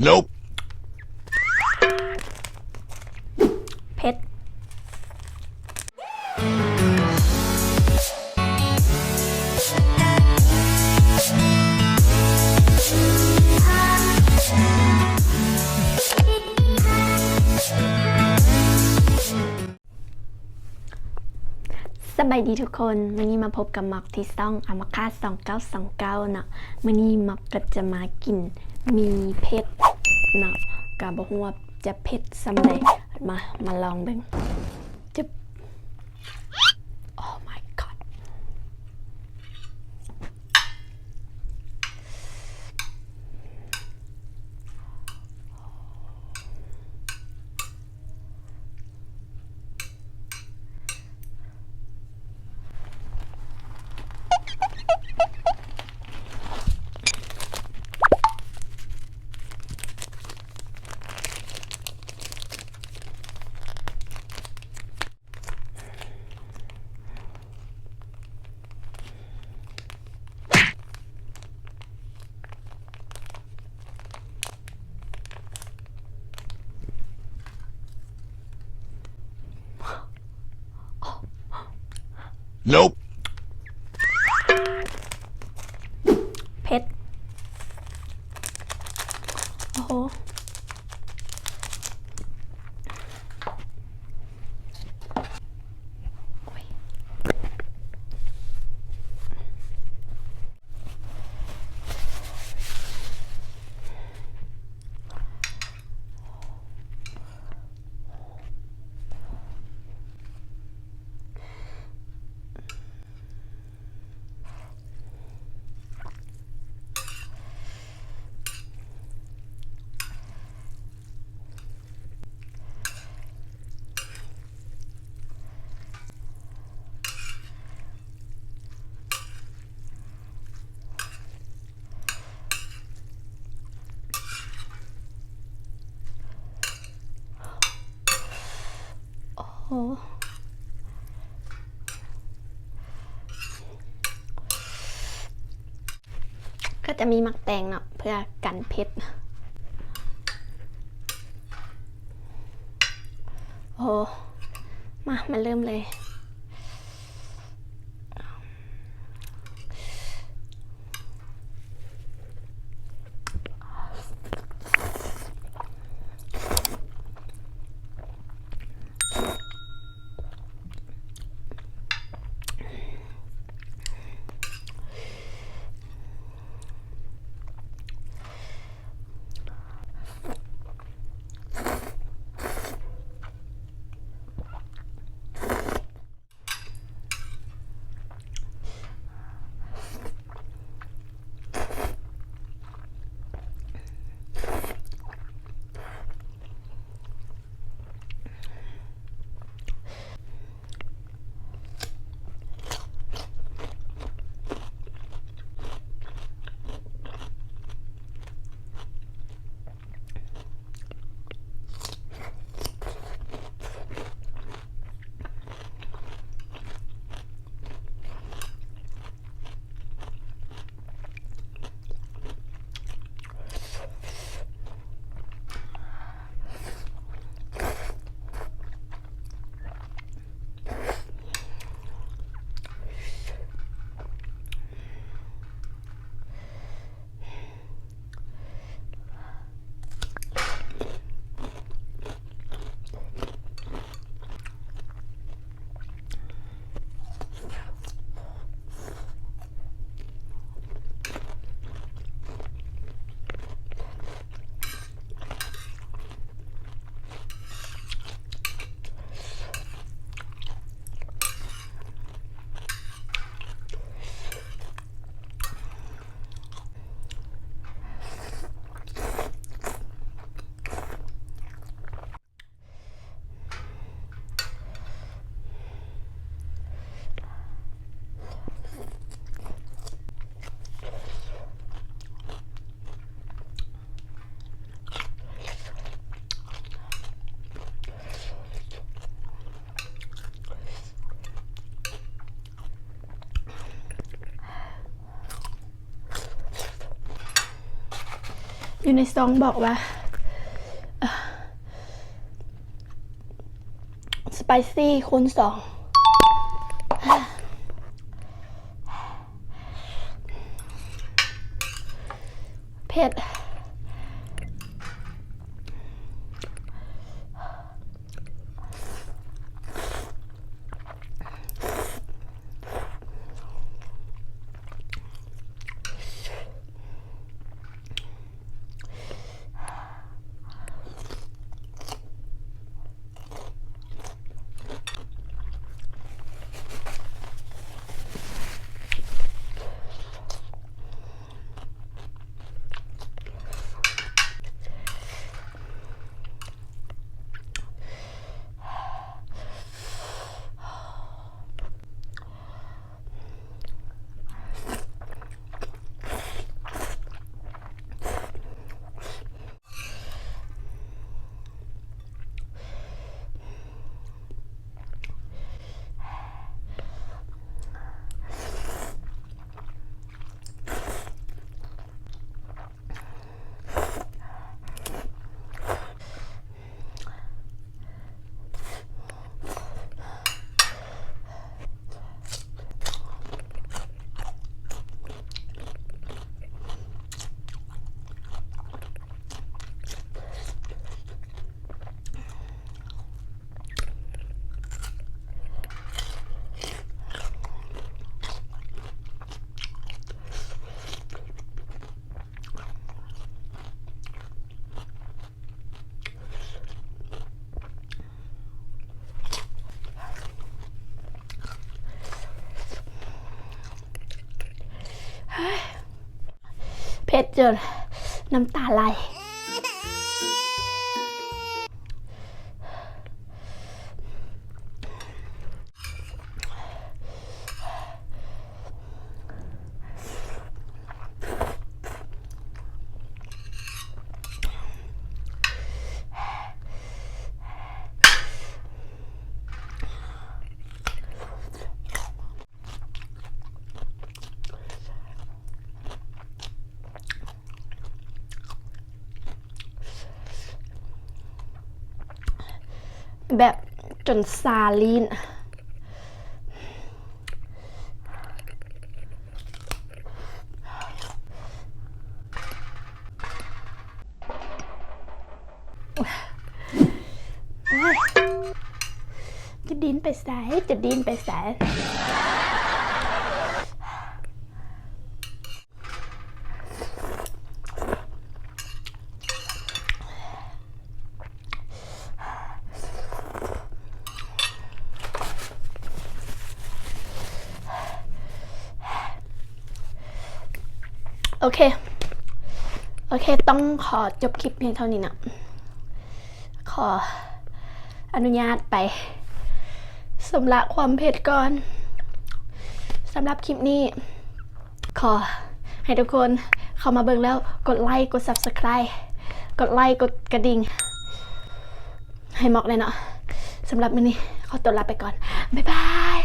Nope. ເຜັດ. ສະບາຍດີທຸກຄົນ, ມື້ນີ້ມາພົບກັບມັກທີ່ຊ່ອງ ອາມາຄາ ສອງເກົ້າສອງເກົ້າ ເນາະ. ມື້ນີ້ມັກກໍຈະມາກິນໝີ່ເຜັດເນາະ, ກໍບໍ່ຮູ້ວ່າຈະເຜັດສ່ຳໃດ. ມາ ມາລອງເບິ່ງ. ຈຶບ. Oh my god. ເຜັດ. ໂອ້ໂຫ. ໂອ້ ກໍຈະມີໝາກແຕງເນາະ ເພື່ອກັນເຜັດ. ໂອ້ ມາ ມາເລີ່ມເລີຍ. ໂ ຢູ່ໃນຊອງບອກວ່າ ເອີ ສະໄປຊີຄູນສອງ ເຜັດ. ເຜັດຈົນນ້ຳຕາໄຫຼ. ແບບຈົນຊາລີ້ນ. ຈະດີ້ນໄປໃສ? ຈະດີ້ນໄປໃສ? ໂອເຄ ໂອເຄ ຕ້ອງຂໍຈົບຄລິບພຽງເທົ່ານີ້ນະ. ຂໍອະນຸຍາດໄປຊຳລະຄວາມເຜັດກ່ອນ. ສຳລັບຄລິບນີ້ ຂໍໃຫ້ທຸກຄົນເຂົ້າມາເບິ່ງແລ້ວກົດໄລ ກົດ Subscribe ກົດໄລ ກົດກະດິ່ງໃຫ້ໝອກແດ່ເນາະ. ສຳລັບມື້ນີ້ຂໍຕົວລາໄປກ່ອນ ບາຍບາຍ.